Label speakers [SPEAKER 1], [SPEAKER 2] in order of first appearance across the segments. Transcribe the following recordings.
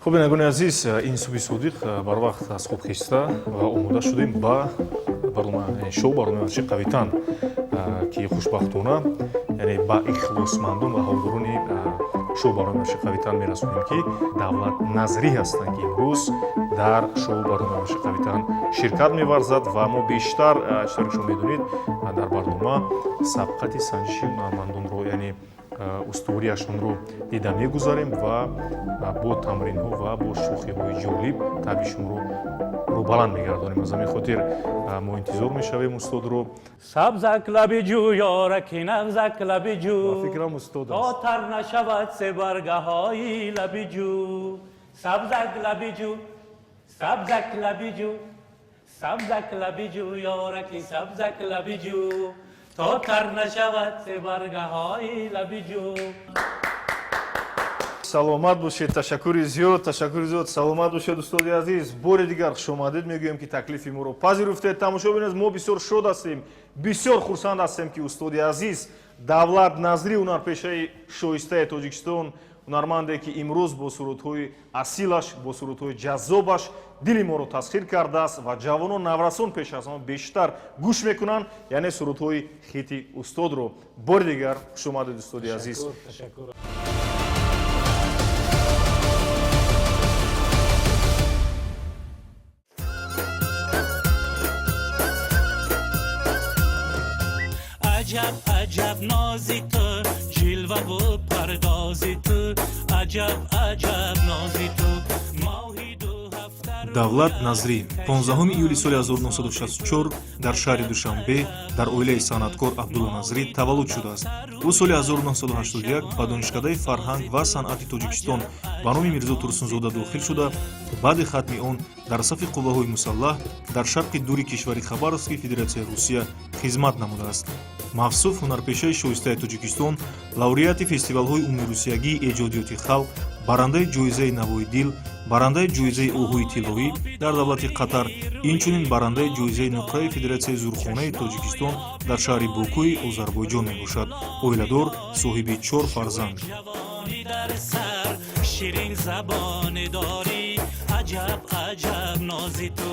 [SPEAKER 1] Хуб, бинандагони азиз, ин субҳи содиқ барвақт аз хоб хеста ва омода шудем ба барнома, шоу барномаи варзиши «Қавитан», ки хушбахтона, яъне ба ихлосмандон ва ҳаводорони шоу барномаи варзиши «Қавитан» мерасонем, ки Давлат Назрӣ ҳастанд, ки имрӯз дар шоу барномаи варзиши «Қавитан» ширкат меварзад. Ва мо бештар, чӣ тавре шумо медонед, дар барнома сабқати санҷиши ҳунармандонро, яъне устувориашонро дида мегузарем ва бо тамринҳо ва бо шӯхиҳои ҷолиб табъи шуморо рӯбаланд мегардонем. Аз ҳамин хотир мо интизор мешавем устодро.
[SPEAKER 2] Сабзак лаби ҷӯ, ёраки нағзак лаби ҷӯ.
[SPEAKER 1] Ба фикрам, устод
[SPEAKER 2] то
[SPEAKER 1] аст.
[SPEAKER 2] Тар нашавад себаргаҳои лаби ҷӯ. Сабзак лаби ҷӯ, сабзак лаби ҷӯ, сабзак лаби ҷӯ, ёраки сабзак лаби ҷӯ, то тар нашавад себаргаҳои лаби ҷӯ.
[SPEAKER 1] Саломат бошед, ташаккури зиёд, ташаккури зиёд, саломат бошед, устоди азиз. Бори дигар хушомадед мегӯем, ки таклифи моро пазируфтед. Тамошобин, мо бисёр шод ҳастем, бисёр хурсанд ҳастем, ки устоди азиз Давлат Назрӣ, ҳунарпешаи шоистаи Тоҷикистон, ҳунарманде, ки имрӯз бо сурудҳои асилаш, бо сурудҳои ҷаззобаш дили моро тасхир кардааст ва ҷавонон, наврасон пеш аз ҳама бештар гӯш мекунанд, яъне сурудҳои хити устодро. Бори дигар хушомадед, устоди азиз.
[SPEAKER 2] Ташаккур. Аҷаб, аҷаб нози ту, ҷилваву пардози ту, аҷаб, аҷаб нози ту, моҳи ду ҳафта.
[SPEAKER 3] Давлат Назрӣ 15 июли соли 1964 дар шаҳри Душанбе дар оилаи санъаткор Абдулло Назрӣ таваллуд шудааст. Ӯ соли 1981 ба Донишкадаи фарҳанг ва санъати Тоҷикистон ба номи Мирзо Турсунзода дохил шуда, баъди хатми он дар сафи қувваҳои мусаллаҳ дар шарқи дури кишвари Хабаровски Федератсияи Русия хизмат намудааст. Мавсуф ҳунарпешаи шоистаи Тоҷикистон, лауреати фестивалҳои умумирусиягии эҷодиёти халқ, барандаи ҷоизаи «Навои дил», барандаи ҷоизаи «Оҳуи тиллоӣ» дар давлати Қатар, инчунин барандаи ҷоизаи нуқраи Федератсияи зӯрхонаи Тоҷикистон дар шаҳри Бокуи Озарбойҷон мебошад. Оиладор, соҳиби чор фарзанд.
[SPEAKER 2] Ҷавонӣ дар сар, ширин забоне дорӣ, аҷаб, аҷаб нози ту.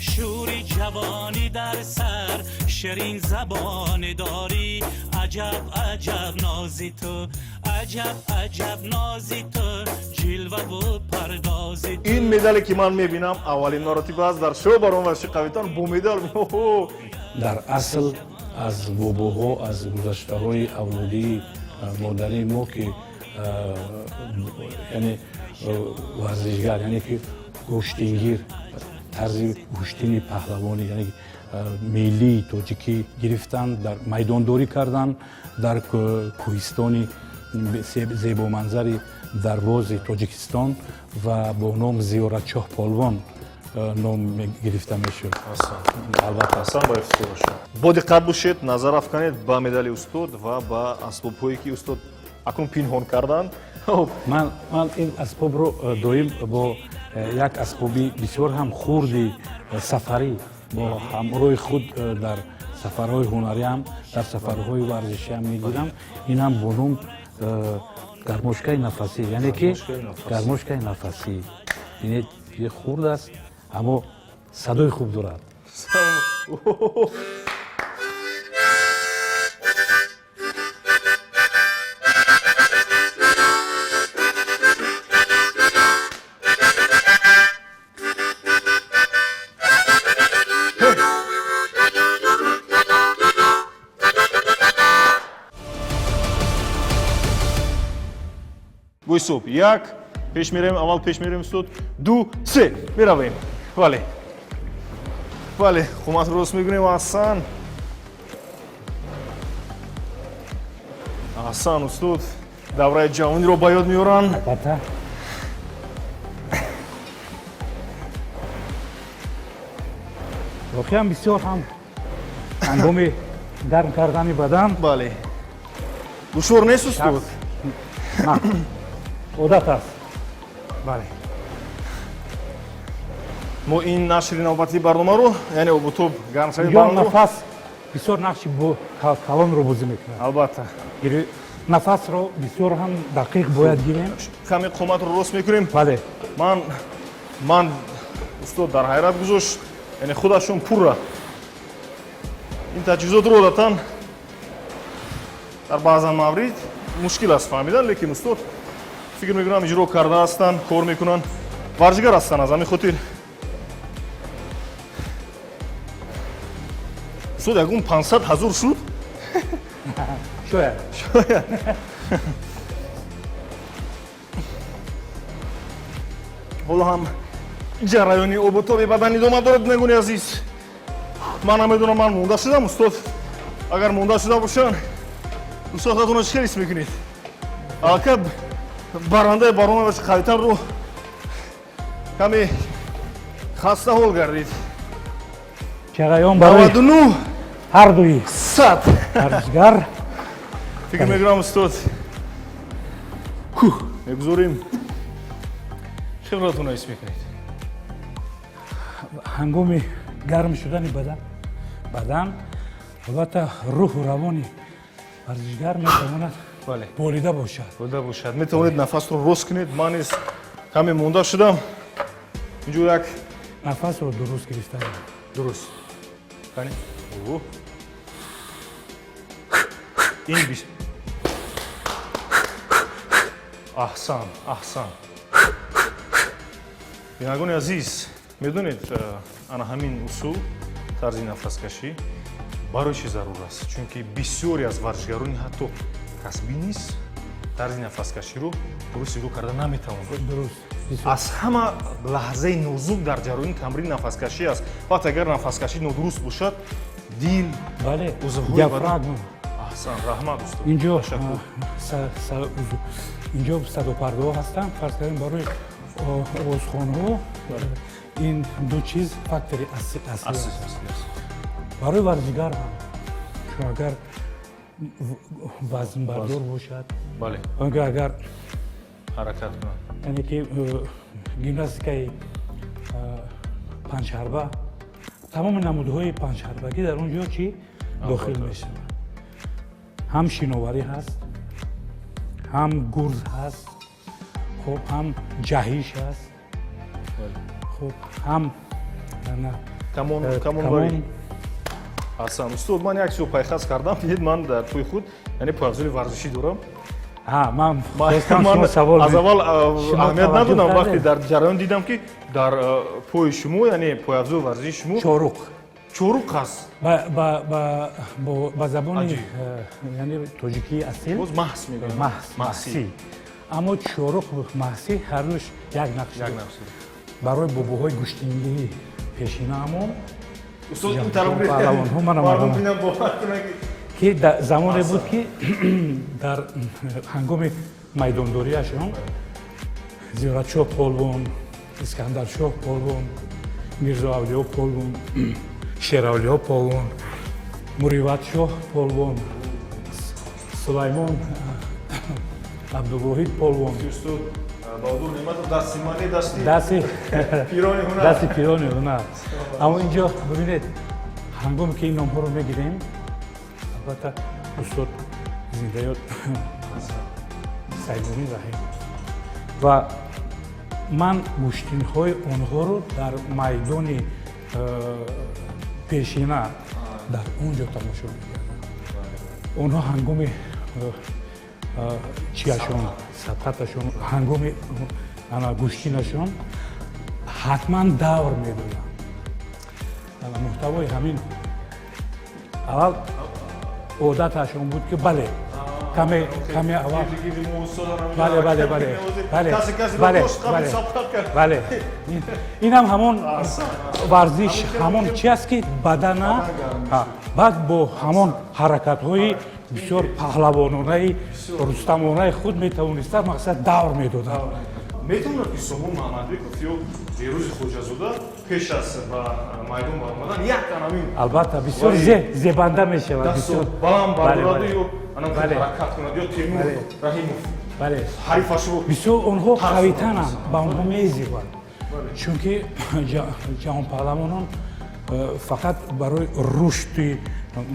[SPEAKER 2] Шӯри ҷавонӣ дар сар, ширин забоне дорӣ, аҷаб, аҷаб нози ту, аҷаб, аҷаб нози ту, ҷилваву пардози ту.
[SPEAKER 1] Ин медале, ки ман мебинам, аввалин маротиба аст дар шоу барнома варзиши «Қавитан» бо медал.
[SPEAKER 4] Дар асл аз бобоҳо, аз гузаштаҳои авлодии модари мо, ки яъне варзишгар, яъне ки гӯштингир, тарзи гӯштини паҳлавонӣ, яъне миллии тоҷикӣ гирифтан, дар майдондорӣ кардан дар кӯҳистони зебоманзари Дарвози Тоҷикистон ва бо ном Зиёратчоҳ Полвон ном гирифта мешуд.
[SPEAKER 1] Албатта, асан ба ифтихор. Бо диққат бошед, назар афканед ба медали устод ва ба асбобҳое, ки устод акнун пинҳон карданд.
[SPEAKER 4] Ман ин асбобро доим бо як асбоби бисёр ҳам хурди сафарӣ бо ҳамроҳи худ дар сафарҳои ҳунариам, дар сафарҳои варзишиам мегирам. Инам бо ном гармошкаи нафасӣ, яъне ки гармошкаи нафасӣ. Бинед, хурд аст, аммо садои хуб дорад.
[SPEAKER 1] Гӯйсуб, як пеш меравем, аввал пеш меравем, устод, ду, се, меравем. Бале, бале, қоматро рост мекунем. Аҳсан, аҳсан, устод, давраи ҷавониро ба ёд меоранд.
[SPEAKER 4] Албатта. Воқеан бисёр ҳам ҳангоми гарм кардани бадан.
[SPEAKER 1] Бале, душвор нест, устод?
[SPEAKER 4] На, одат аст, бале.
[SPEAKER 1] Мо ин нашри навбатии барномаро, яъне обутоб, гармшави
[SPEAKER 4] Инҷо
[SPEAKER 1] барномаро
[SPEAKER 4] нафас бисёр нақши калонро бозӣ мекунад.
[SPEAKER 1] Албатта.
[SPEAKER 4] Нафасро бисёр ҳам дақиқ бояд гирем.
[SPEAKER 1] Каме қоматро рост мекунем.
[SPEAKER 4] Бале.
[SPEAKER 1] Ман устод дар ҳайрат гузошт, яъне худашон пурра ин таҷҳизотро одатан дар баъзан маврид мушкил аст фаҳмидан, лекин устод фикр мекунам иҷро карда ҳастанд, кор мекунанд, варзишгар ҳастанд. Аз ҳамин хотир устод ягон 500 ҳазор шуд.
[SPEAKER 4] Шояд.
[SPEAKER 1] Шояд. Ҳоло ҳам ҷараёни обутоби бадан идома дорад. Бинандагони азиз, ман намедонам, ман монда шудам. Устод агар монда шуда бошанд, устод худатонро чӣ хел ҳис мекунед? Аллакай барандаи барномаи қавитанро каме хастаҳол гардид.
[SPEAKER 4] Ҷараён барои
[SPEAKER 1] 99
[SPEAKER 4] ҳардуи
[SPEAKER 1] 100
[SPEAKER 4] варзишгар.
[SPEAKER 1] Фикр мекунам, устод, мегузорем. Чӣ худатонро ҳис мекунед?
[SPEAKER 4] Ҳангоми гарм шудани бадан, албатта, рӯҳу равони варзишгар метавонад болида бошад.
[SPEAKER 1] Болида бошад. Метавонед нафасро рост кунед. Ман низ каме монда шудам. Инҷо як
[SPEAKER 4] Нафасро дуруст гирифта.
[SPEAKER 1] Дуруст. Қани? Ин аҳсан, аҳсан. Бинандагони азиз, медонед, ана ҳамин усул, тарзи нафаскашӣ барои чӣ зарур аст? Чунки бисёре аз варзишгарони ҳатто касбӣ низ тарзи нафаскаширо дуруст иҷро карда наметавонанд.
[SPEAKER 4] Дуруст.
[SPEAKER 1] Аз ҳама лаҳзаи нозук дар ҷараёни тамрини нафаскашӣ аст. Вақте агар нафаскашӣ нодуруст бошад, дил,
[SPEAKER 4] Бале,
[SPEAKER 1] узвҳои
[SPEAKER 4] диафрагма.
[SPEAKER 1] Аҳсан, раҳмат, устод.
[SPEAKER 4] Инҷо
[SPEAKER 1] Ташаккур.
[SPEAKER 4] Инҷо садопардаҳо ҳастанд. Фарз кардем, барои овозхонҳо ин ду чиз фактори аслӣ аст. Барои варзишгар ҳам, чун агар вазнбардор бошад, агар
[SPEAKER 1] ҳаракат кунад,
[SPEAKER 4] яъне ки гимнастикаи панҷҳарба, тамоми намудҳои панҷҳарбагӣ дар он ҷо чӣ дохил мешавад: ҳам шиноварӣ ҳаст, ҳам гурз ҳаст, хуб, ҳам ҷаҳиш ҳаст, хуб, ҳам
[SPEAKER 1] камонбарӣ. Аҳсан, устод, ман як чизо пайхас кардам. Дидед, ман дар пӯи худ, яъне пойафзоли варзишӣ дорам.
[SPEAKER 4] Ман савол
[SPEAKER 1] аз аввал аҳамият надодам, вақте дар ҷараён дидам, ки дар пои шумо, яъне пойафзоли варзишии шумо
[SPEAKER 4] чоруқ.
[SPEAKER 1] Чоруқ аст.
[SPEAKER 4] Ба забони, яъне тоҷикии асил
[SPEAKER 1] боз маҳс мегӯянд.
[SPEAKER 4] Маҳсӣ, аммо чоруқ, маҳсӣ ҳардуш як нақш барои бобоҳои гӯштингирӣ пешинаамон.
[SPEAKER 1] Устод, ин тараф.
[SPEAKER 4] Паҳлавонҳо ки замоне буд, ки дар ҳангоми майдондориашон Зиёратшоҳ Полвон, Искандаршоҳ Полвон, Мирзо Авлиё Полвон, Шеравлиё Полвон, Муриватшоҳ Полвон, Сулаймон Абдувоҳид Полвон.
[SPEAKER 1] Баҳодур Неъматов, дасти мане, дасти
[SPEAKER 4] дасти
[SPEAKER 1] пирони ҳунар.
[SPEAKER 4] Дасти пирони ҳунар. Аммо инҷо бибинед, ҳангоме ки ин номҳоро мегирем, албатта, устод зиндаёд Сайдумин Раҳим, ва ман гӯштинҳои онҳоро дар майдони пешина дар он ҷо тамошо мекардам. Онҳо ҳангоми чиашон, сабқаташон, ҳангоми гӯштинашон ҳатман давр медоданд. Муҳтавои ҳамин аввал одаташон буд, ки бале, каме каме аввал, бале, бале, бале, бале, бале, бале, бале. Инам ҳамон варзиш, ҳамон чи аст, ки бадана баъд бо ҳамон ҳаракатҳои бисёр паҳлавононаи рустамонаи худ метавониста, мақсад, давр медоданд.
[SPEAKER 1] Метавонад ки Сомон Маҳмадбеков ё Беҳрӯзи Хоҷазода пеш аз ба майдон баромадан як анамин
[SPEAKER 4] Албатта, бисёр зебанда мешавад.
[SPEAKER 1] Дасту баланд бардораду ё анам ҳаракат кунад, ё Темур Раҳимов ҳарифашро
[SPEAKER 4] Бисёр онҳо қавитананд, ба онҳо мезебанд, чунки ҷаҳонпаҳлавонон фақат барои рушди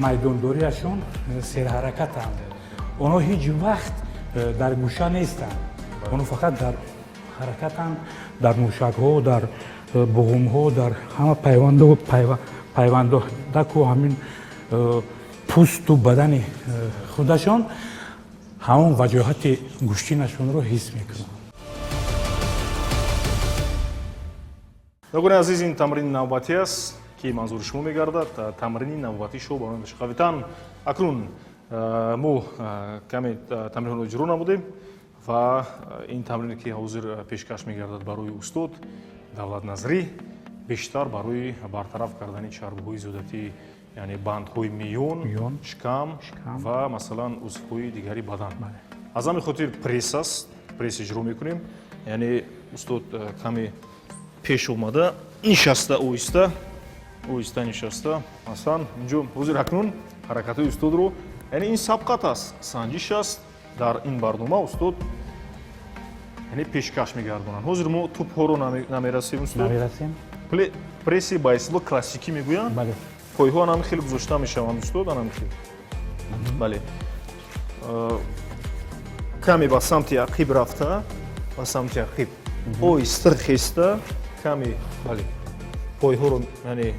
[SPEAKER 4] майдондориашон серҳаракатанд. Онҳо ҳеҷ вақт дар гӯша нестанд, онҳо фақат дар ҳаракатанд, дар мушакҳо, дар буғумҳо, дар ҳама пайванду пайвандаку ҳамин пӯсту бадани худашон ҳамон ваҷоҳати гӯштинашонро ҳис мекунанд.
[SPEAKER 1] Ногони азиз, ин тамрини навбатӣ аст, ки манзури шумо мегардад. Тамрини навбатии шоу барои қавитан. Акнун мо каме тамринҳоро иҷро намудем ва ин тамрине, ки ҳозир пешкаш мегардад барои устод Давлат Назрӣ, бештар барои бартараф кардани чарбҳои зиёдатӣ, яъне бандҳои миён, шикам ва масалан узвҳои дигари бадан. Аз ҳамин хотир пресс аст, пресс иҷро мекунем. Яъне устод каме пеш омада нишаста, оҳиста оҳиста нишаста. Масалан, инҷо ҳозир акнун ҳаракатҳои устодро, яъне ин сабқат аст, санҷиш аст. Дар ин барнома устод, яъне, пешкаш мегардонанд. Ҳозир мо тӯбҳоро намерасем, устод.
[SPEAKER 4] Намерасем.
[SPEAKER 1] Пресси ба истилоҳ классикӣ мегӯянд. Пойҳо анами хел гузошта мешаванд, устод, анами хел. Бале, каме ба самти ақиб рафта, ба самти ақиб оҳиста хеста, каме, бале, пойҳоро, яъне,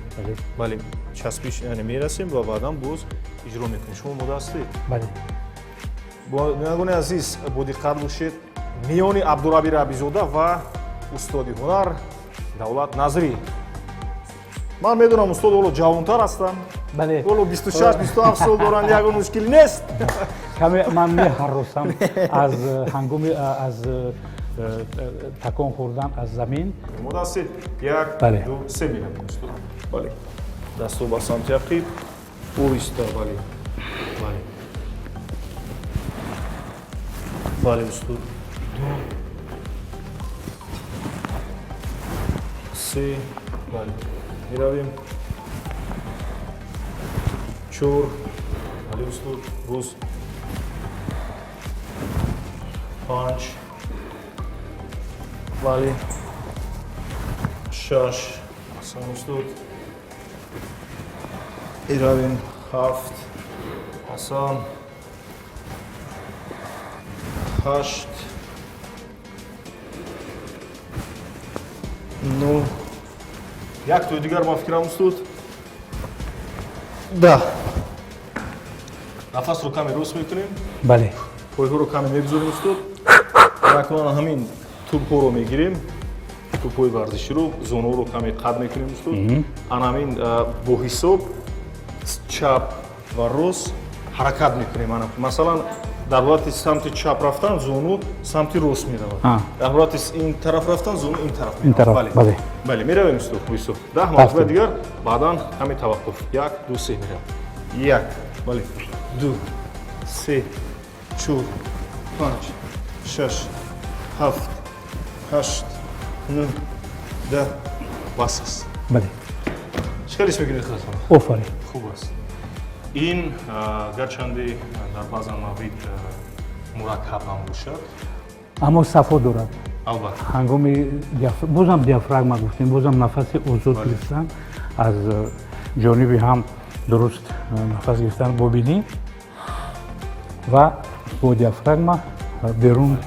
[SPEAKER 1] бале, часпиш, яъне мерасем ва баъдан боз иҷро мекунем. Шумо омода ҳастед?
[SPEAKER 4] Бале.
[SPEAKER 1] Бинандагони азиз, бодиққат бошед. Миёни Абдураби Рабизода ва устоди ҳунар Давлат Назрӣ. Ман медонам, устод ҳоло ҷавонтар ҳастанд. Ҳоло 26-27 сол доранд, ягон мушкилӣ нест.
[SPEAKER 4] Каме ман меҳарросам аз ҳангоми аз такон хӯрдан аз замин.
[SPEAKER 1] Омода ҳастед? Як, ду, се, меравем, устод. Бале, дастҳо ба самти ақиб, оҳиста. Бале, бале, бале, устод. Ду, се, бале, меравем. Чор, бале, устод, боз. Панҷ, бале. Шаш, аҳсан, устод. Меравем. Ҳафт, аҳсан. Ҳашт, нӯҳ, як тои дигар, ман фикрам, устод. 10. Нафасро каме рост мекунем. Пойҳоро каме мегузорем, устод. Акнун ҳамин тӯбҳоро мегирем, тӯбҳои варзиширо, зонуҳоро каме қад мекунем, устод. Ана ҳамин бо ҳисоб чап ва рост ҳаракат мекунем. Ана, масалан, дар ҳолати самти чап рафтан зону самти рост меравад, дар ҳолати ин тараф рафтан зону ин тараф.
[SPEAKER 4] Ин тараф, бале.
[SPEAKER 1] Бале, меравем, устод, бо ҳисоб 10 маротиба дигар, баъдан каме таваққуф. Як, ду, се, меравем. Як, бале, ду, се, чор, панҷ, шаш, ҳафт, ҳашт, нӯҳ, 10. Бас аст.
[SPEAKER 4] Бале.
[SPEAKER 1] Чӣ хел ҳис мекунед худатон?
[SPEAKER 4] Офарин.
[SPEAKER 1] Хуб аст. Ин гарчанде дар баъзан маврид мураккаб ҳам бошад,
[SPEAKER 4] аммо сафо дорад.
[SPEAKER 1] Албатта.
[SPEAKER 4] Ҳангоми бозам диафрагма гуфтем, бозам нафаси озод гирифтан аз ҷониби ҳам дуруст нафас гирифтан бо бинӣ ва бо диафрагма берун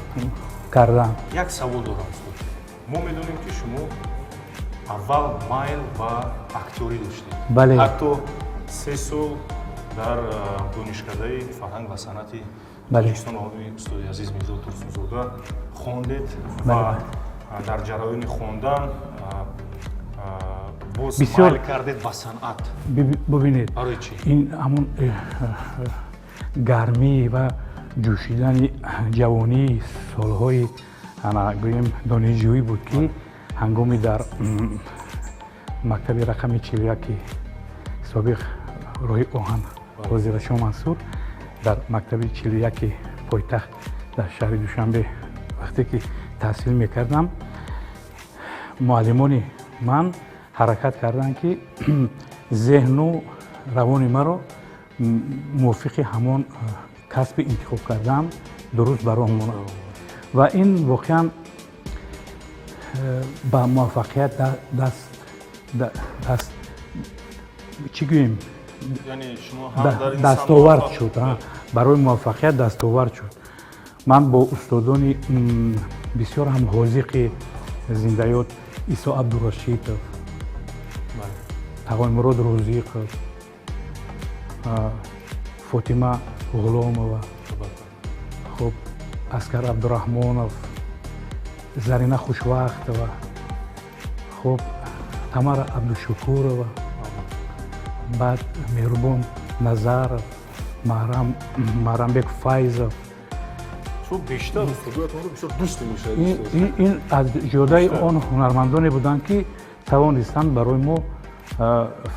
[SPEAKER 4] кардан.
[SPEAKER 1] Як савол дорам, устод. Мо медонем, ки шумо аввал майл ба актёрӣ доштед.
[SPEAKER 4] Бале.
[SPEAKER 1] Ҳатто 3 сол дар донишкадаи фарҳанг ва санъати Тоҷикистон ба номи устоди азиз Мирзо Турсунзода хондед ва дар ҷараёни хондан боз майл кардед ба санъат.
[SPEAKER 4] Бубинед.
[SPEAKER 1] Барои чӣ?
[SPEAKER 4] Ин ҳамон гармӣ ва ҷӯшидани ҷавонии солҳои, ана, гӯем, донишҷӯӣ буд, ки ҳангоми дар мактаби рақами 41-и собиқ роҳи оҳан, ҳозира Мансур, дар мактаби 41-и пойтахт дар шаҳри Душанбе вақте ки таҳсил мекардам, муаллимони ман ҳаракат карданд, ки зеҳну равони маро мувофиқи ҳамон касби интихоб кардаам дуруст ба роҳ монад ва ин воқеан ба муваффақият даст, чӣ гӯем. Дастовард шуд, барои муваффақият дастовард шуд. Ман бо устодони бисёр ҳам ҳозиқи зиндаёд Исо Абдурашитов, Тағоймурод Рӯзиқов, Фотима Ғуломова, хуб, Аскар Абдураҳмонов, Зарина Хушвақтова, хуб, Тамара Абдушукурова, баъд Меҳрубон Назаров, Маҳрамбек Файзов. Ин аз ҷодаи он ҳунармандоне буданд, ки тавонистанд барои мо,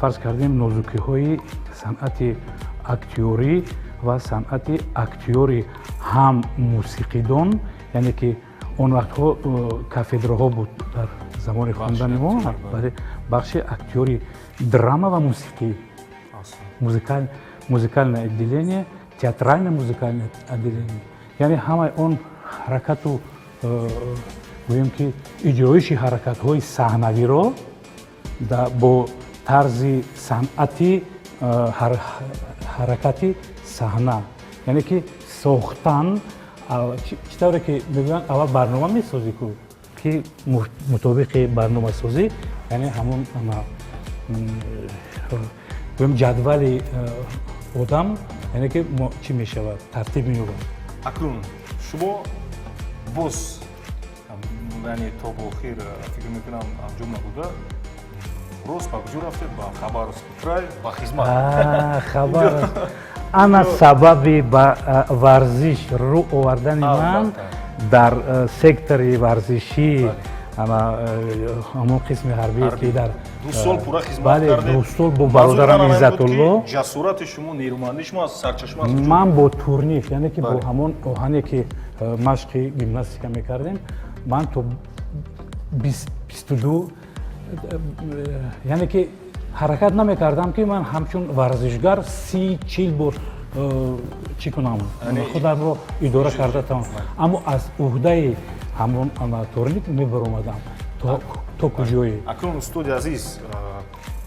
[SPEAKER 4] фарз кардем, нозукиҳои санъати актёрӣ ва санъати актёри ҳам мусиқидон, яъне ки он вақтҳо кафедраҳо буд дар замони хондани мо, бахши актёри драма ва мусиқӣ, музыкальное отделение, театрально-музыкальное отделение, яъне ҳамаи он ҳаракату, гӯем ки, иҷроиши ҳаракатҳои саҳнавиро бо тарзи санъати ҳаракати саҳна, яъне ки сохтан. Чӣ тавре ки мегӯянд, аввал барнома месозӣ ку, ки мутобиқи барномасозӣ, яъне ҳамон, гӯем, ҷадвали одам, яъне ки чӣ мешавад, тартиб меёбад.
[SPEAKER 1] Акнун шумо боз, яъне то ба охир фикр мекунам анҷом набуда, рост ба куҷо рафтед? Ба Хабаровский край, ба хизмат.
[SPEAKER 4] Хабар ана сабаби ба варзиш рӯ овардани ман дар сектори варзишӣ, ҳамон қисми ҳарбӣ, ки дар
[SPEAKER 1] 2 сол пурра хизмат.
[SPEAKER 4] Бале, 2 сол бо бародарам Иззатулло.
[SPEAKER 1] Ҷасорати шумо, нерӯмандии шумо аз сарчашма.
[SPEAKER 4] Ман бо турник, яъне ки бо ҳамон оҳане ки машқи гимнастика мекардем, ман то 22, яъне ки ҳаракат намекардам, ки ман ҳамчун варзишгар 30-40 бор чӣ кунам, худамро идора карда тавонам, аммо аз уҳдаи ҳамон турник мебаромадам то куҷое.
[SPEAKER 1] Акнун, устоди азиз,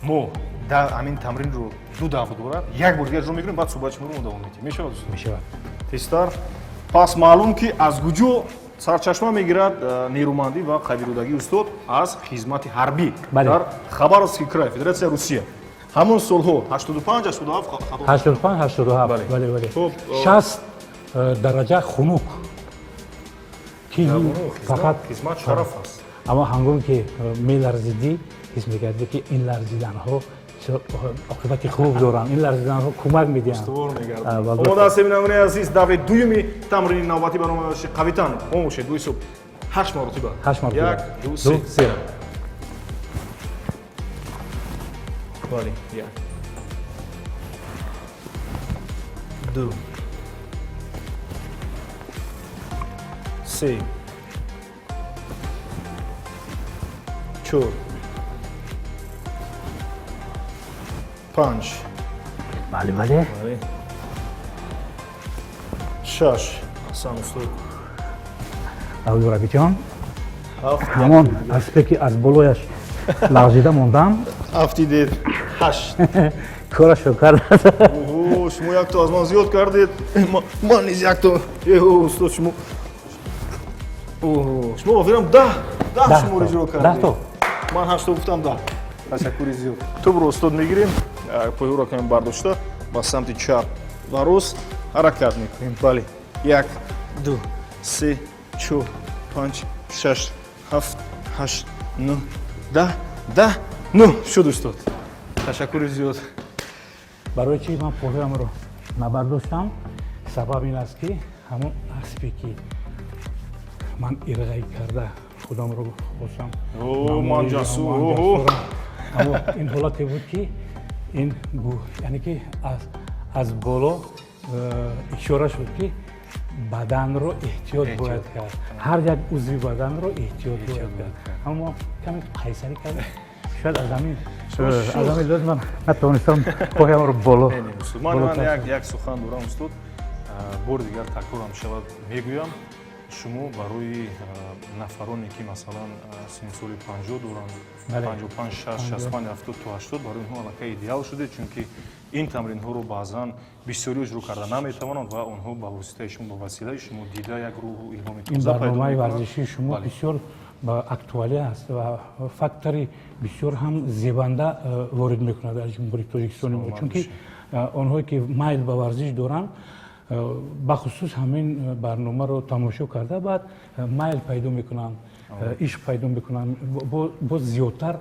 [SPEAKER 1] мо ҳамин тамринро ду давр дорад, як бор дигар иҷро мекунем, баъд суҳбати шуморо мо давом медиҳем. Мешавад?
[SPEAKER 4] Мешавад.
[SPEAKER 1] Тезтар. Пас маълум, ки аз куҷо сарчашма мегирад нерӯмандӣ ва қавирӯдагии устод: аз хизмати ҳарбӣ дар Хабаровский край, Федератсияи Русия, ҳамон солҳо 85, 87.
[SPEAKER 4] 85, 87, бале, бале. 60 дараҷа хунук ки фақат
[SPEAKER 1] Хизмат шараф аст.
[SPEAKER 4] Аммо ҳангоме ки меларзидӣ, ҳис мекардӣ, ки ин ларзиданҳо оқибати хуб доранд, ин ларзиданҳо кӯмак медиҳанд.
[SPEAKER 1] Омода ҳастем, бинандагони азиз, даври дуюми тамрини навбатӣ барномаи «Қавитан». Омошед, бо ҳисоб ҳашт маротиба.
[SPEAKER 4] Ҳашт маротиба.
[SPEAKER 1] Як, ду, се. Бале, як, ду, се, чор, панҷ.
[SPEAKER 4] Бале, бале.
[SPEAKER 1] Шаш. Аҳсан, устод.
[SPEAKER 4] Абдурабиҷон, ҳамон аспе ки аз болояш лағжида мондам.
[SPEAKER 1] Афтидед. Ҳашт.
[SPEAKER 4] Корашро кард.
[SPEAKER 1] Шумо якто аз ман зиёд кардед, ман низ якто. Устод, шумо ба фикрам 10 шумор иҷро кардед, ман ҳашто гуфтам, 10. Ташаккури зиёд. Тӯбро, устод, мегирем, пойҳоро каме бардошта ба самти чап ва рост ҳаракат мекунем. Бале, як, ду, се, чор, панҷ, шаш, ҳафт, ҳашт, нӯҳ, 10, 10, нӯҳ шуд. Устод, ташаккури зиёд.
[SPEAKER 4] Барои чӣ ман пойҳоямро набардоштам? Сабаб ин аст, ки ҳамон аспе ки ман ирғай карда худамро хостам.
[SPEAKER 1] Ман ҷасур.
[SPEAKER 4] Аммо ин ҳолате буд, ки ин, яъне ки аз боло ишора шуд, ки баданро эҳтиёт бояд кард, ҳар як узви баданро эҳтиёт бояд кард. Аммо каме қайсарӣ кард, шояд аз ҳамин лиҳоз ман натавонистам поямро боло.
[SPEAKER 1] Ман як сухан дорам, устод, бори дигар такрорам шавад, мегӯям: шумо барои нафароне, ки масалан синни соли 50 доранд, 55, 60, 65, 70 то 80, барои онҳо аллакай идеал шудед, чунки Ин тамринҳоро баъзан бисёриҳо иҷро карда наметавонанд ва онҳо ба воситаи шумо, ба василаи шумо дида як рӯҳу илҳоми
[SPEAKER 4] Ин
[SPEAKER 1] тоза пайдо
[SPEAKER 4] барномаи
[SPEAKER 1] мекунанд.
[SPEAKER 4] варзишии шумо бисёр ба актуалӣ аст ва фактори бисёр ҳам зебанда ворид мекунад дар Ҷумҳурии Тоҷикистони мо, чунки онҳое ки майл ба варзиш доранд, бахусус ҳамин барномаро тамошо карда, баъд майл пайдо мекунанд, ишқ пайдо мекунанд, боз зиёдтар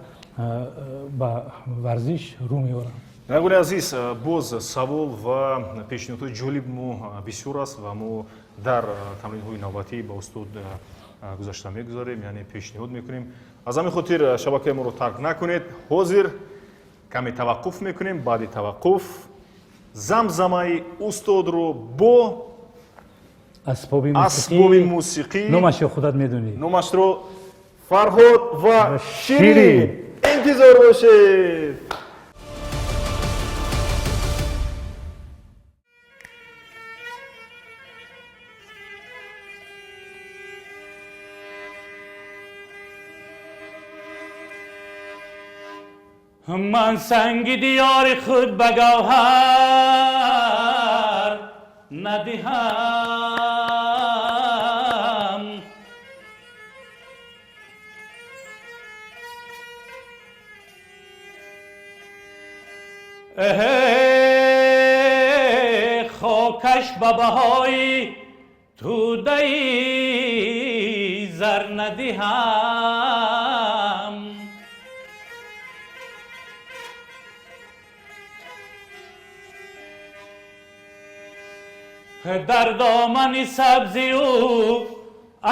[SPEAKER 4] ба варзиш рӯ меоранд.
[SPEAKER 1] Бинандагони азиз, боз савол ва пешниҳодҳои ҷолиб мо бисёр аст ва мо дар тамринҳои навбатӣ ба устод гузашта мегузарем, яъне пешниҳод мекунем. Аз ҳамин хотир шабакаи моро тарк накунед. Ҳозир каме таваққуф мекунем. Баъди таваққуф замзамаи устодро бо
[SPEAKER 4] асбоби
[SPEAKER 1] асбоби мусиқӣ,
[SPEAKER 4] номашро худат медонӣ,
[SPEAKER 1] номашро Фарҳод ва Ширин, интизор бошед.
[SPEAKER 2] Ман санги диёри худ ба гавҳар надиҳам, хокаш ба баҳои тӯдаи зар надиҳам. Дар домани сабзи ӯ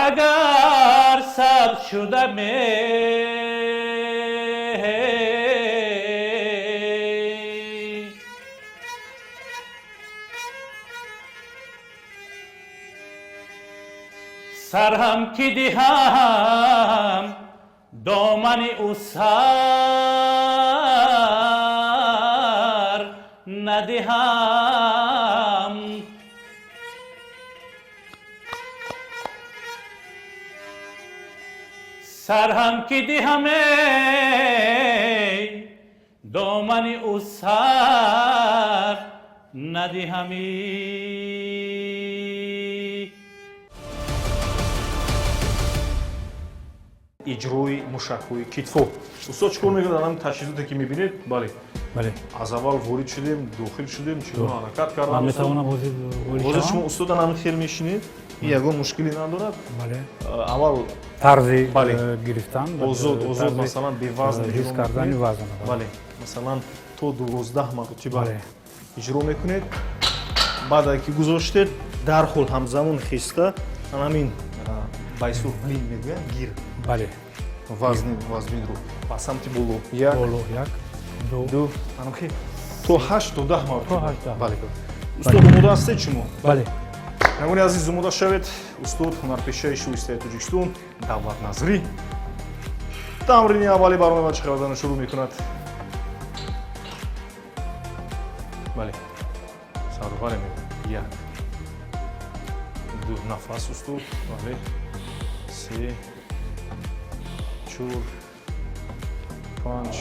[SPEAKER 2] агар сабз шуда сарҳам ки диҳам, домани ӯ сар надиҳам. Сарҳам ки диҳам, эй домани ӯ сар надиҳамӣ.
[SPEAKER 1] Иҷрои мушакҳои китфо, устод, чӣ кор мекунад? Ҳамин таҷҳизоте ки мебинед, бале?
[SPEAKER 4] Бале.
[SPEAKER 1] Аз аввал ворид шудем, дохил шудем, чӣ гуна ҳаракат кардам?
[SPEAKER 4] Ман метавонам ҳозир ворид
[SPEAKER 1] Ҳозир
[SPEAKER 4] шавам?
[SPEAKER 1] Шумо, устодан, ҳамин хел мешинед, ин ягон мушкиле надорад.
[SPEAKER 4] Бале.
[SPEAKER 1] Аввал
[SPEAKER 4] Тарзи
[SPEAKER 1] Бале.
[SPEAKER 4] Гирифтан,
[SPEAKER 1] озод, озод,
[SPEAKER 4] тарзи,
[SPEAKER 1] масалан, бевазн
[SPEAKER 4] ҳис
[SPEAKER 1] иҷро
[SPEAKER 4] кардани
[SPEAKER 1] мекунед.
[SPEAKER 4] вазн.
[SPEAKER 1] Бале, масалан, то 12 маротиба
[SPEAKER 4] Бале.
[SPEAKER 1] иҷро мекунед. Баъд ки гузоштед, дарҳол ҳамзамон хиста ҳамин байсур блин мегӯянд, гир
[SPEAKER 4] Бале.
[SPEAKER 1] вазни вазминро ба самти боло, як,
[SPEAKER 4] Боло, як, ду,
[SPEAKER 1] ду, анамхи то ҳашт, то 10 маротиба.
[SPEAKER 4] То ҳашт, даҳ.
[SPEAKER 1] Бале, устод, омода ҳастед шумо?
[SPEAKER 4] Бале.
[SPEAKER 1] Бинандагони азиз, омода шавед. Устод, ҳунарпешаи шоистаи Тоҷикистон Давлат Назрӣ тамрини аввали барномаи варзиши қавитанро шурӯъ мекунад. Бале, сарваре мегӯяд, як, ду, нафас, устод, бале, се, чор, панҷ,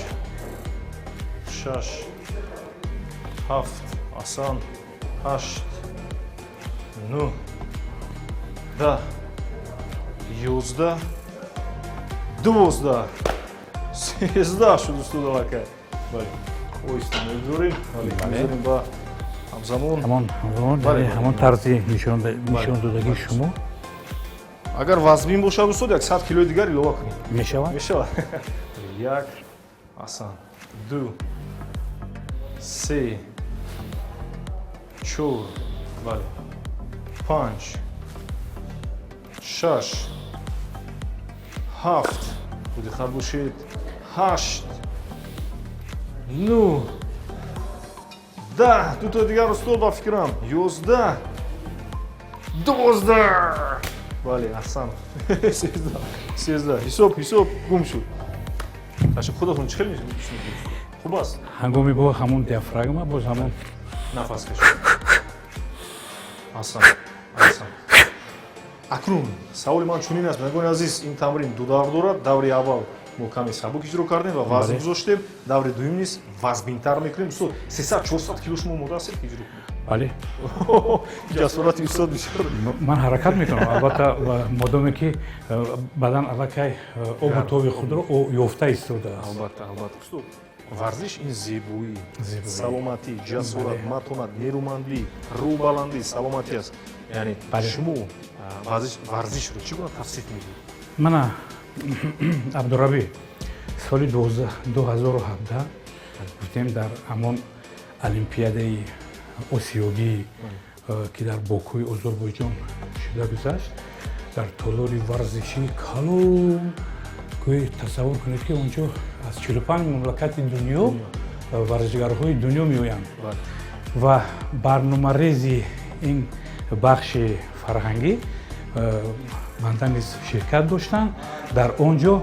[SPEAKER 1] шаш, ҳафт, асан, ҳашт, нӯҳ, 10, 11, 12, 13 шуд, устод, аллакай. Бале, оҳиста мегузорем, бале, мегузорем ба ҳамзамон.
[SPEAKER 4] Ҳамон ҳамон.
[SPEAKER 1] Бале,
[SPEAKER 4] Бале, ҳамон тарзи нишон додагии шумо.
[SPEAKER 1] Агар вазмин бошад, устод, як 100 килои дигар илова кунем.
[SPEAKER 4] Мешавад.
[SPEAKER 1] Мешавад. Як, асан, ду, се, чор, бале, панҷ, шаш, ҳафт, бодиққат бошед, ҳашт, нӯҳ, 10, дуто дигар, устод, ба фикрам, 11, 12, бале, аҳсан, 13, 13. Ҳисоб гум шуд. Таша худатон чӣ хел мешунавед? Хуб аст?
[SPEAKER 4] Ҳангоми бо ҳамон диафрагма, боз ҳамон
[SPEAKER 1] Нафас кашед. Аҳсан, аҳсан. Акнун саволи ман чунин аст, бинандагони азиз: ин тамрин ду давр дорад. Даври аввал Мо каме сабук иҷро кардем ва вазн гузоштем. Даври дуюм низ вазбинтар мекунем. Устод, 300-400 кило шумо омода ҳастед ки иҷро кунед?
[SPEAKER 4] Бале.
[SPEAKER 1] Ҷасорати устод бисёр.
[SPEAKER 4] Ман ҳаракат мекунам, албатта, модоме ки бадан аллакай обу тоби худро ёфта истодааст.
[SPEAKER 1] Албатта, албатта, устод. Варзиш ин зебоӣ, саломатӣ, ҷасорат, матонат, нерӯмандӣ, рӯбаландӣ, саломатӣ аст. Яъне шумо варзишро чӣ гуна тавсиф медиҳед?
[SPEAKER 4] Мана, Абдурабӣ, соли 2017 гуфтем, дар ҳамон олимпиадаи осиёгӣ, ки дар Бокуи Озарбойҷон шуда гузашт, дар толори варзишии калон, гӯй тасаввур кунед, ки он ҷо аз 45 мамлакати дунё варзишгарҳои дунё меоянд ва барномарези ин бахши фарҳангӣ банда низ ширкат доштанд. Дар он ҷо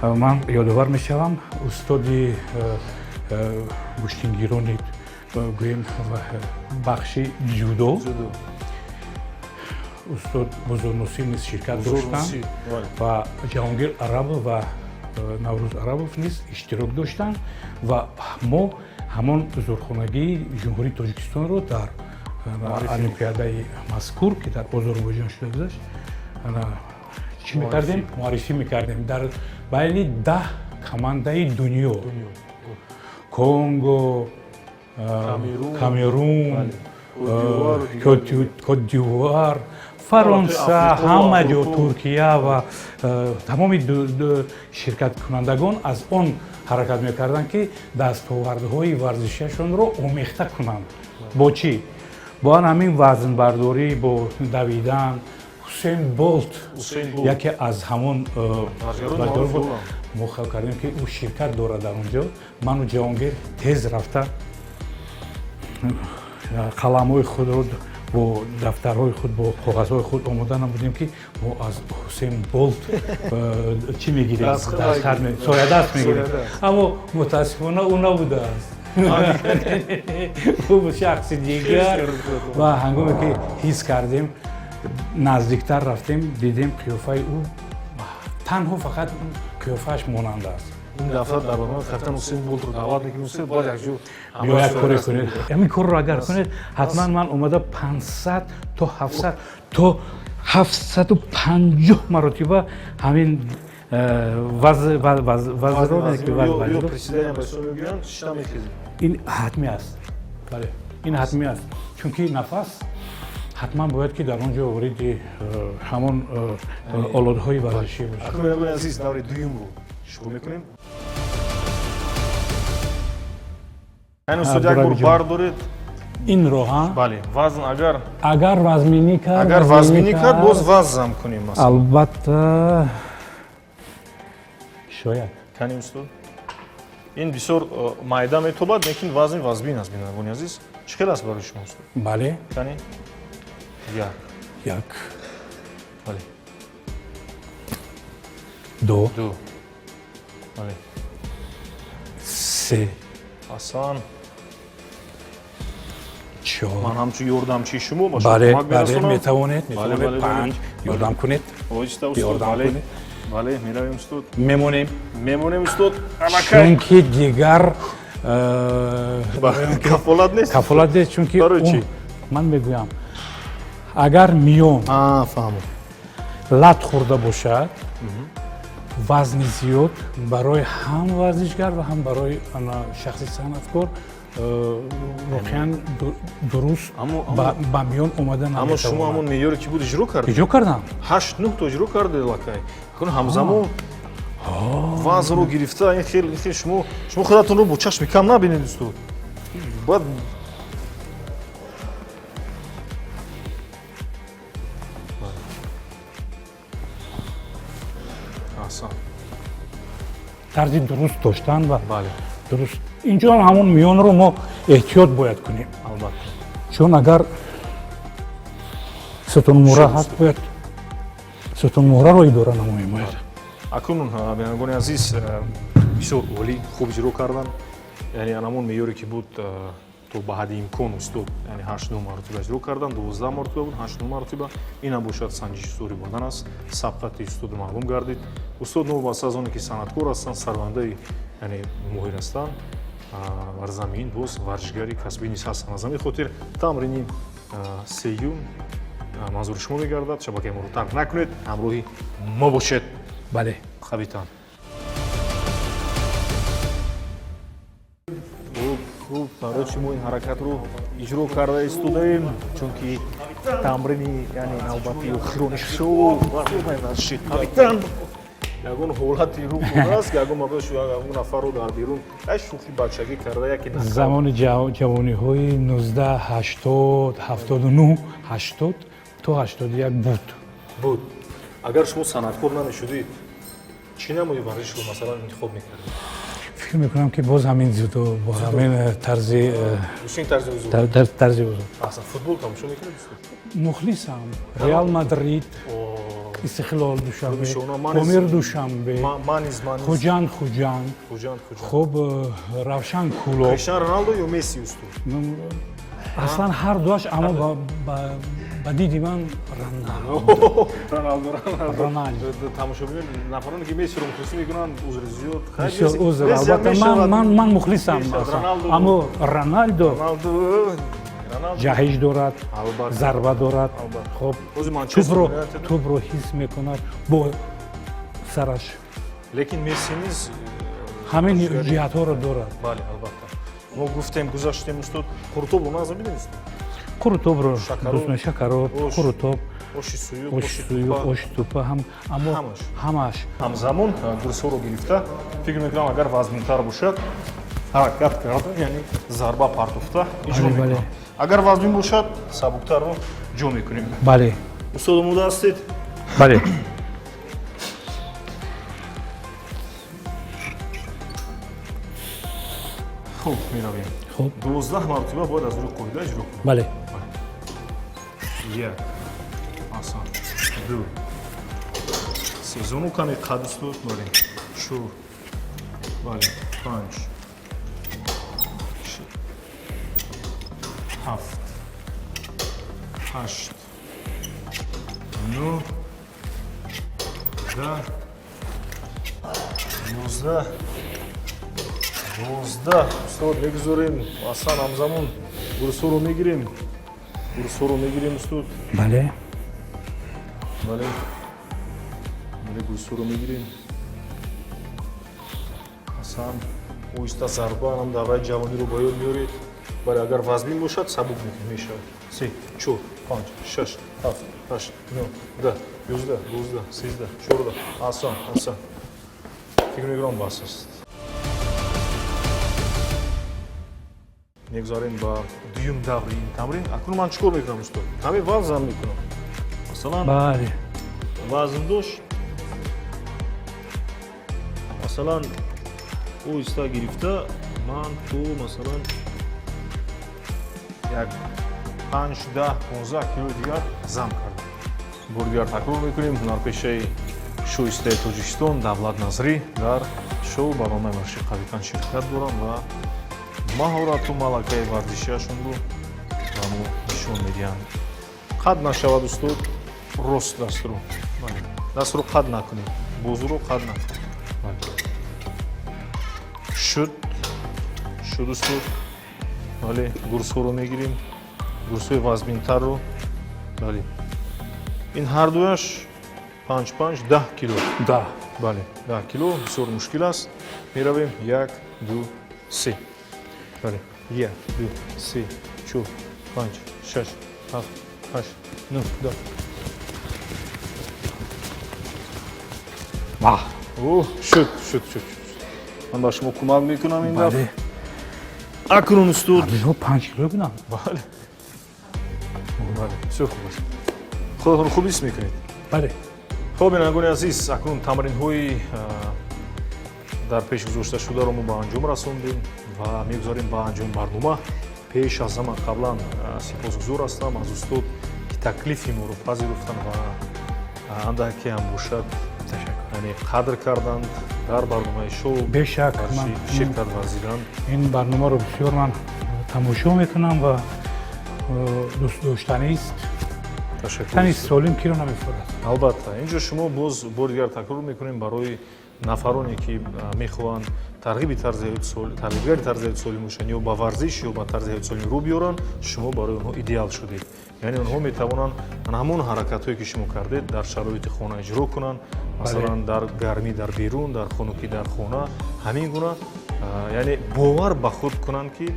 [SPEAKER 4] ман ёдовар мешавам, устоди гӯштингирони, гӯем, бахши ҷудо, устод Бузурнусир низ ширкат доштанд ва Ҷаҳонгир Арабов ва Наврӯз Арабов низ иштирок доштанд ва мо ҳамон зурхонагии Ҷумҳурии Тоҷикистонро дар олимпиадаи мазкур, ки дар Озарбойҷон шуда гузашт, чӣ мекардем? Муаррифӣ мекардем дар байни 10 командаи дунё: Конго, Камерун, Кот-д'Ивуар, Фаронса, ҳама ҷо, Туркия ва тамоми ширкаткунандагон аз он ҳаракат мекарданд, ки дастовардҳои варзишиашонро омехта кунанд. Бо чӣ? Бо ҳамин вазнбардорӣ, бо давидан. Ҳусейн Болт яке аз ҳамон буд. Мо хел кардем, ки ӯ ширкат дорад дар он ҷо. Ману Ҷаҳонгир тез рафта, қаламҳои худро бо дафтарҳои худ, бо коғазҳои худ омода намудем, ки мо аз Ҳусейн Болт чӣ мегирем? Соядаст мегирем. Аммо мутаассифона, ӯ набудааст, ӯ шахси дигар. Ва ҳангоме ки ҳис кардем, наздиктар рафтем, дидем, қиёфаи ӯ танҳо фақат қиёфааш монанд аст.
[SPEAKER 1] Ин дафъа дар барномаи Қавитан Ҳусейн Болтро даъват мекунем. Ҳусейн, бояд якҷо
[SPEAKER 4] биё, як коре кунед. Ҳамин корро агар кунед, ҳатман ман омада 500 то 700 то 750 маротиба ҳамин вазнро. Ин ҳатмӣ аст, бале, ин ҳатмӣ аст, чунки нафас ҳатман бояд, ки дар он ҷо вориди ҳамон олотҳои варзишӣ бошад.
[SPEAKER 1] Азиз, даври дуюмро шурӯъ мекунем. Яъне, устод, як бор бардоред.
[SPEAKER 4] Инро ҳа?
[SPEAKER 1] Бале, вазн агар
[SPEAKER 4] Агар вазминӣ кард.
[SPEAKER 1] Агар вазминӣ кард, боз вазн кунем, масалан.
[SPEAKER 4] Албатта, шояд.
[SPEAKER 1] Кани, устод, ин бисёр майда метобад, лекин вазни вазбин аст. Бинандагони азиз, чӣ хел аст барои шумо, устод?
[SPEAKER 4] Бале.
[SPEAKER 1] Кани, як.
[SPEAKER 4] Як.
[SPEAKER 1] Бале.
[SPEAKER 4] Ду.
[SPEAKER 1] Ду, бале.
[SPEAKER 4] Се.
[SPEAKER 1] Ҳасан.
[SPEAKER 4] Чор.
[SPEAKER 1] Ман ҳамчун ёрдамчии шумо ба шумо
[SPEAKER 4] Бале.
[SPEAKER 1] кӯмак
[SPEAKER 4] Бале.
[SPEAKER 1] мерасонам.
[SPEAKER 4] Метавонед.
[SPEAKER 1] Бале.
[SPEAKER 4] Метавонед.
[SPEAKER 1] Бале.
[SPEAKER 4] Панҷ, ёрдам кунед.
[SPEAKER 1] Оҳиста, устод.
[SPEAKER 4] Ёрдам
[SPEAKER 1] Бале.
[SPEAKER 4] кунед.
[SPEAKER 1] Бале, меравем, устод.
[SPEAKER 4] Мемонем.
[SPEAKER 1] Мемонем, устод, аллакай.
[SPEAKER 4] Чунки дигар
[SPEAKER 1] Кафолат нест.
[SPEAKER 4] Кафолат нест, чунки
[SPEAKER 1] Барои чӣ?
[SPEAKER 4] Ман мегӯям, агар миён
[SPEAKER 1] Фаҳмам.
[SPEAKER 4] лат хӯрда бошад, вазни зиёд барои ҳам варзишгар ва ҳам барои шахси санъаткор воқеан дуруст ба миён омада
[SPEAKER 1] Аммо шумо ҳамон меъёре ки буд, иҷро кардед.
[SPEAKER 4] Иҷро кардам.
[SPEAKER 1] Ҳашт, нӯҳ то иҷро кардед аллакай. Ҳамзамон вазнро гирифта, ин хел, ин хел шумо худатонро бо чашми кам набинед, устод, бояд. Аҳсан.
[SPEAKER 4] Тарзи дуруст доштан ва
[SPEAKER 1] Бале.
[SPEAKER 4] дуруст инҷо ҳамон миёнро мо эҳтиёт бояд кунем.
[SPEAKER 1] Албатта.
[SPEAKER 4] Чун агар сутунмуҳра ҳаст, бояд сутунмуҳраро идора намоем бояд.
[SPEAKER 1] Акнун, бинандагони азиз, бисёр олӣ, хуб иҷро кардан. Яъне анамон меъёре ки буд, То ба ҳадди имкон устод, яъне 8-9 маротиба иҷро кардам, 12 маротиба буд, 8-9 маротиба. Инам бошад санҷиши зӯри бадан аст. Сабқати устод маълум гардид. Устод новобаста аз оне ки санъаткор ҳастанд, сарвандаи, яъне моҳир ҳастанд, бар замин боз варзишгари касбӣ низ ҳастанд. Аз ҳамин хотир тамрини сеюм манзури шумо мегардад. Шабакаи моро тарк накунед, ҳамроҳи мо бошед.
[SPEAKER 4] Бале.
[SPEAKER 1] Қавитан. Хуб, хуб, барои чи мо ин ҳаракатро иҷро карда истодаем? Чунки тамрини, яъне навбати охирони шоу барномаи варзиши «Қавитан» ягон ҳолати рух додааст, ягон мабош ягон нафарро дар берун ай шӯхи бачагӣ карда, яке
[SPEAKER 4] Замони ҷавониҳои 1980, 79, 80 то 81 буд.
[SPEAKER 1] Буд. Агар шумо санъаткор намешудед, чӣ намуди варзишро, масалан, интихоб мекардед?
[SPEAKER 4] Фикр мекунам, ки боз ҳамин дзюдо, бо ҳамин тарзи
[SPEAKER 1] Гӯштини тарзи узур.
[SPEAKER 4] Тарзи узур.
[SPEAKER 1] Аҳсан. Футбол тамошо мекунед, устод?
[SPEAKER 4] Мухлисам. Реал Мадрид, Истиқлол Душанбе,
[SPEAKER 1] Шумо, ман низ-
[SPEAKER 4] Помир Душанбе,
[SPEAKER 1] Ман низ, ман низ.
[SPEAKER 4] Хуҷанд, Хуҷанд.
[SPEAKER 1] Хуҷанд, Хуҷанд.
[SPEAKER 4] Хуб, Равшан Кӯлоб.
[SPEAKER 1] Криштиано Роналдо ё Месси, устод?
[SPEAKER 4] Аслан ҳар дуаш, аммо ба диди ман Роналдо.
[SPEAKER 1] Роналдо, Роналдо.
[SPEAKER 4] Роналдо.
[SPEAKER 1] Тамошобинон, нафароне ки Мессиро мухлисӣ мекунанд, узри зиёд. Хайр,
[SPEAKER 4] Бисёр узр,
[SPEAKER 1] Месси ҳам
[SPEAKER 4] албатта, ман
[SPEAKER 1] мешавад.
[SPEAKER 4] ман мухлисам
[SPEAKER 1] Мешавад.
[SPEAKER 4] аслан.
[SPEAKER 1] Роналдо.
[SPEAKER 4] Аммо Роналдо
[SPEAKER 1] Роналдо, Роналдо.
[SPEAKER 4] ҷаҳиш дорад,
[SPEAKER 1] Албатта.
[SPEAKER 4] зарба дорад.
[SPEAKER 1] Албатта.
[SPEAKER 4] Хуб,
[SPEAKER 1] Ҳозир Манчестер
[SPEAKER 4] тӯбро
[SPEAKER 1] Юнайтед-
[SPEAKER 4] тӯбро ҳис мекунад бо сараш.
[SPEAKER 1] Лекин Месси низ
[SPEAKER 4] Ҳамин
[SPEAKER 1] варзишгари-
[SPEAKER 4] ҷиҳатҳоро дорад.
[SPEAKER 1] Бале, албатта. Мо гуфтем, гузаштем, устод. Қурутобро назм бидем, устод?
[SPEAKER 4] Қурутобро
[SPEAKER 1] Шакароб.
[SPEAKER 4] дӯст шакароб,
[SPEAKER 1] Ош.
[SPEAKER 4] қурутоб,
[SPEAKER 1] Оши суюқ,
[SPEAKER 4] оши
[SPEAKER 1] оши
[SPEAKER 4] суюқ,
[SPEAKER 1] тупа.
[SPEAKER 4] оши тупа ҳам, аммо
[SPEAKER 1] Ҳамаш.
[SPEAKER 4] Ҳамаш.
[SPEAKER 1] Ҳамзамон гурсҳоро гирифта, фикр мекунам, агар вазминтар бошад, ҳаракат карда, яъне зарба партофта иҷро
[SPEAKER 4] Бале, бале.
[SPEAKER 1] мекунам. Агар вазмин бошад, сабуктарро ҷо мекунем.
[SPEAKER 4] Бале.
[SPEAKER 1] Устод, омода ҳастед?
[SPEAKER 4] Бале.
[SPEAKER 1] Хуб, меравем.
[SPEAKER 4] Хуб.
[SPEAKER 1] 12 маротиба бояд аз рӯи қоида иҷро кунем.
[SPEAKER 4] Бале.
[SPEAKER 1] Як, асан, ду, се, зону каме қад, устод. Бале, чор, бале, панҷ, ҳафт, ҳашт, нӯҳ, 10, 11, 12. Устод, мегузорем. Асан, ҳамзамон гурсҳоро мегирем, гурсҳоро мегирем, устод.
[SPEAKER 4] Бале.
[SPEAKER 1] Бале, бале, гурсҳоро мегирем. Асан, оҳиста зарба ҳам давраи ҷавониро ба ёд меоред. Бале, агар вазмин бошад, сабук мекунем, мешавад. Се, чор, панҷ, шаш, ҳафт, ҳашт, нӯҳ, 10, 11, 12, 13, 14. Асан, асан, фикр мекунам, бас аст. Мегузарем ба дуюм даври ин тамрин. Акнун ман чӣ кор мекунам, устод? Каме вазн мекунам, масалан.
[SPEAKER 4] Бале.
[SPEAKER 1] Вазн дошт, масалан, оҳиста гирифта, ман то, масалан, як 5, 10, 15 килои дигар зам кардам. Бори дигар такрор мекунем, ҳунарпешаи шоистаи Тоҷикистон Давлат Назрӣ дар шоу барномаи варзиши «Қавитан» ширкат дорам ва маҳорату малакаи варзишиашонро ба мо нишон медиҳанд. Қад нашавад, устод, рост дастро. Бале, дастро қад накунед, бозуро қад накунед. Бале, шуд, шуд, устод. Бале, гурсҳоро мегирем, гурсҳои вазминтарро. Бале, ин ҳардуяш 5, 5, 10 кило.
[SPEAKER 4] 10.
[SPEAKER 1] Бале, 10 кило бисёр мушкил аст. Меравем: як, ду, се. Бале, як, ду, се, чор, панҷ, шаш, ҳафт, ҳашт, нӯҳ, 10.
[SPEAKER 4] Ваҳ.
[SPEAKER 1] Оҳ, шуд, шуд, шуд, шуд. Ман ба шумо кӯмак мекунам ин дафъа.
[SPEAKER 4] Бале.
[SPEAKER 1] Акнун, устод.
[SPEAKER 4] Инҳо 5 кило буданд.
[SPEAKER 1] Бале, бале, бисёр хуб аст. Худатонро хуб ҳис мекунед?
[SPEAKER 4] Бале.
[SPEAKER 1] Хоб, бинандагони азиз, акнун тамринҳои дар пеш гузошташударо мо ба анҷом расондем ва мегузарем ба анҷоми барнома. Пеш аз ҳама, қаблан сипосгузор ҳастам аз устод, ки таклифи моро пазируфтанд ва андаке ҳам бошад, яъне қадр карданд, дар барномаи шоу
[SPEAKER 4] Бешак,
[SPEAKER 1] ширкат варзиданд.
[SPEAKER 4] Ин барномаро бисёр ман Тамошо мекунам ва дӯстдоштанист.
[SPEAKER 1] Ташаккур.
[SPEAKER 4] Тани солим киро намефорад?
[SPEAKER 1] Албатта, инҷо шумо боз бори дигар такрор мекунем: барои нафароне, ки мехоҳанд тарғиби тарзи ҳаёти сол- тарғибгари тарзи ҳаёти солим бошанд, ё ба варзиш, ё ба тарзи ҳаёти солим рӯ биёранд, шумо барои онҳо идеал шудед. Яъне онҳо метавонанд ҳамон ҳаракатҳое, ки шумо кардед, дар шароити хона иҷро кунанд, масалан, дар гармӣ дар берун, дар хунукӣ дар хона, ҳамин гуна, яъне бовар ба худ кунанд, ки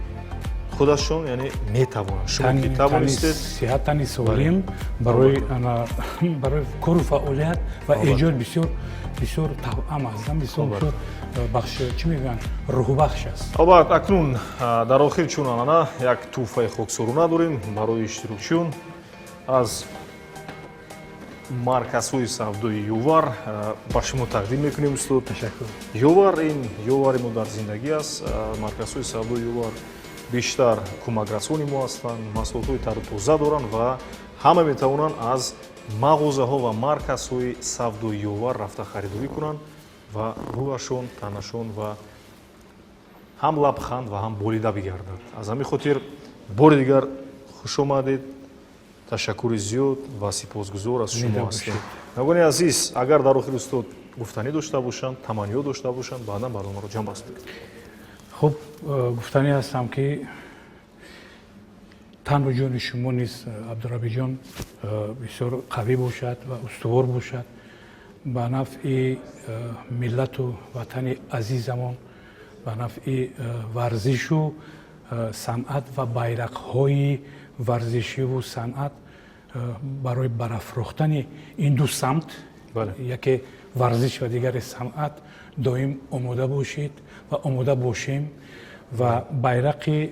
[SPEAKER 1] худашон, яъне, метавонанд. Шумо ки тавонистед.
[SPEAKER 4] Сиҳат, тани солим барои ана барои кору фаъолият ва эҷод бисёр бисёр тавъам аст, бисёр бисёр бахш, чӣ мегӯянд, рӯҳбахш аст.
[SPEAKER 1] Албатта, акнун дар охир, чун анъана, як тӯҳфаи хоксорона дорем барои иштирокчиён аз марказҳои савдои Ёвар ба шумо тақдим мекунем, устод.
[SPEAKER 4] Ташаккур.
[SPEAKER 1] Ёвар ин ёвари мо дар зиндагӣ аст. Марказҳои савдои Ёвар бештар кӯмакрасони мо ҳастанд, маҳсулотҳои тару тоза доранд ва ҳама метавонанд аз мағозаҳо ва марказҳои савдои Ёвар рафта харидорӣ кунанд ва рӯҳашон, танашон ва ҳам лабханд ва ҳам болида бигардад. Аз ҳамин хотир бори дигар хуш омадед, ташаккури зиёд ва сипосгузор аз шумо
[SPEAKER 4] Зинда
[SPEAKER 1] ҳастем.
[SPEAKER 4] бошед.
[SPEAKER 1] Нагони азиз, агар дар охир устод гуфтанӣ дошта бошанд, таманниё дошта бошанд, баъдан барномаро ҷамъбаст мекунем.
[SPEAKER 4] Хуб, гуфтанӣ ҳастам, ки тану ҷони шумо низ, Абдурабиҷон, бисёр қавӣ бошад ва устувор бошад, ба нафъи миллату ватани азизамон, ба нафъи варзишу санъат ва байрақҳои варзишиву санъат, барои барафрохтани ин ду самт, яке варзиш ва дигаре санъат, доим омода бошед ва омода бошем ва байрақи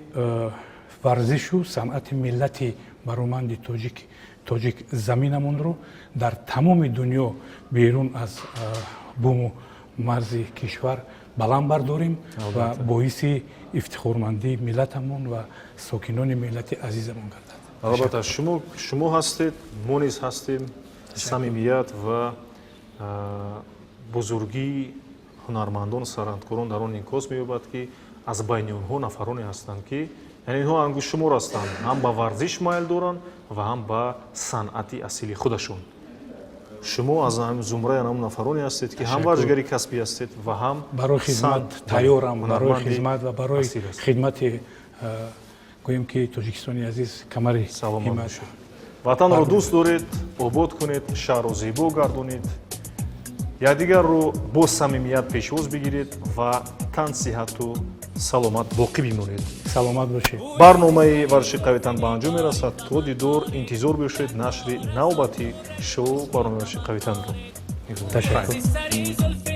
[SPEAKER 4] варзишу санъати миллати бароманди тоҷик, тоҷик заминамонро дар тамоми дунё, берун аз буму марзи кишвар баланд бардорем ва боиси ифтихормандии миллатамон ва сокинони миллати азизамон гардад.
[SPEAKER 1] Албатта, шумо ҳастед, мо низ ҳастем. Самимият ва бузургии ҳунармандон, санъаткорон дар он инъикос меёбад, ки аз байни онҳо нафароне ҳастанд, ки, яъне, инҳо ангуштшумор ҳастанд, ҳам ба варзиш майл доранд ва ҳам ба санъати асили худашон. Шумо аз зумраи ҳамон нафароне ҳастед, ки ҳам варзишгари касбӣ ҳастед ва ҳам
[SPEAKER 4] барои хизмат тайёрам, барои хизмат ва барои хидмати, гӯем ки, Тоҷикистони азиз камари.
[SPEAKER 1] Саломат бошед. Ватанро дӯст доред, обод кунед, шаҳрро зебо гардонед, якдигарро бо самимият пешвоз бигиред ва тансиҳату саломат боқӣ бимонед.
[SPEAKER 4] Саломат бошед.
[SPEAKER 1] Барномаи варзиши қавитан ба анҷом мерасад. То дидор, интизор бошед нашри навбати шоу барномаи варзиши қавитанро.
[SPEAKER 4] Ташаккур.
[SPEAKER 2] Сари зулфи.